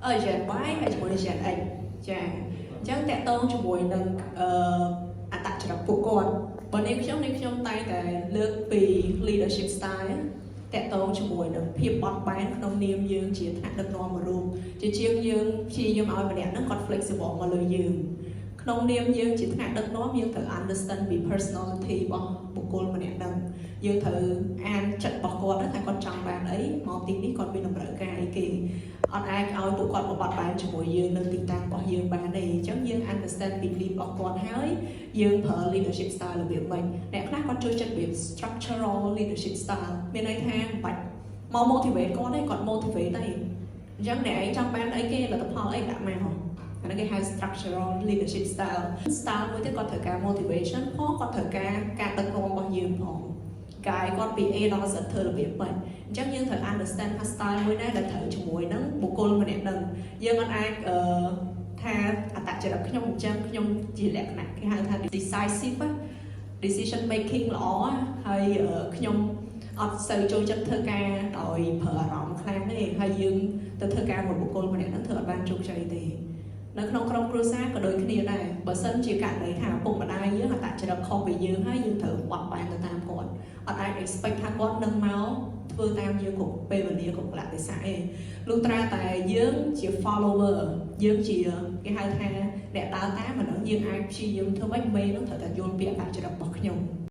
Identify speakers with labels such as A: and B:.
A: អឺ Gen Y ហើយជាមួយនឹង Gen X ចា។អញ្ចឹងទាក់ទងជាមួយនឹងអត្តចរិតពួកគាត់បើនាងខ្ញុំនាងខ្ញុំតែងតែលើកពី leadership style ទាក់ទងជាមួយនឹងភាពបត់បែនក្នុងនាមយើងជាថ្នាក់ដឹកនាំមួយរូបជាជាងយើងព្យាយាមឲ្យម្នាក់ហ្នឹងគាត់ flexible មកលើយើងក្នុងនាមយើងជាថ្នាក់ដឹកនាំយើងត្រូវ understand ពី personality របស់បុគ្គលម្នាក់ហ្នឹងយើងត្រូវអានចិត្តរបស់គាត់ថាគាត់ចង់បានអីមកទីនេះគាត់មានតម្រូវការអីគេអត់អាចឲ្យពួកគាត់មកបត់បែនជាមួយយើងនៅទីតាំងរបស់យើងបានទេអញ្ចឹងយើង understand ពី need របស់គាត់ហើយយើងប្រើ leadership style របៀបម៉េចអ្នកខ្លះគាត់ចូលចិត្តរបៀប structural leadership style មានន័យថាមិនបាច់មក motivate គាត់ទេគាត់ motivate ទេអញ្ចឹងអ្នកឯងចង់បានអីគេលទ្ធផលអីដាក់មកអានេះគេហៅ structural leadership style។ Style មួយទៀតគាត់ត្រូវការ motivation ផងគាត់ត្រូវការការដឹកនាំរបស់យើងផងកាយគាត់ពី A ដល់ Z ធ្វើរបៀបម៉េចអញ្ចឹងយើងត្រូវ understand ថា style មួយណាដែលត្រូវជាមួយនឹងបុគ្គលម្នាក់នឹងយើងអត់អាចថាអត្តចរិតខ្ញុំអញ្ចឹងខ្ញុំជាលក្ខណៈគេហៅថា decisive decision making ល្អហើយខ្ញុំអត់សូវចូលចិត្តធ្វើការដោយប្រើអារម្មណ៍ខ្លាំងទេហើយយើងទៅធ្វើការមួយបុគ្គលម្នាក់ហ្នឹងធ្វើអត់បានជោគជ័យទេនៅក្នុងក្រុមគ្រួសារក៏ដូចគ្នាដែរបើសិនជាករណីថាឪពុកម្ដាយយើងអត្តចរិតខុសពីយើងហើយយើងត្រូវបត់បែនទៅតាមគាត់អត់អាច expect ថាគាត់នឹងមកធ្វើតាមយើងគ្រប់ពេលវេលាគ្រប់កលៈទេសៈទេលុះត្រាតែយើងជា follower យើងជាគេហៅថាអ្នកដើរតាមអាហ្នឹងយើងអាចព្យាយាមធ្វើម៉េចមេនឹងត្រូវតែយល់ពីអត្តចរិតរបស់ខ្ញុំ។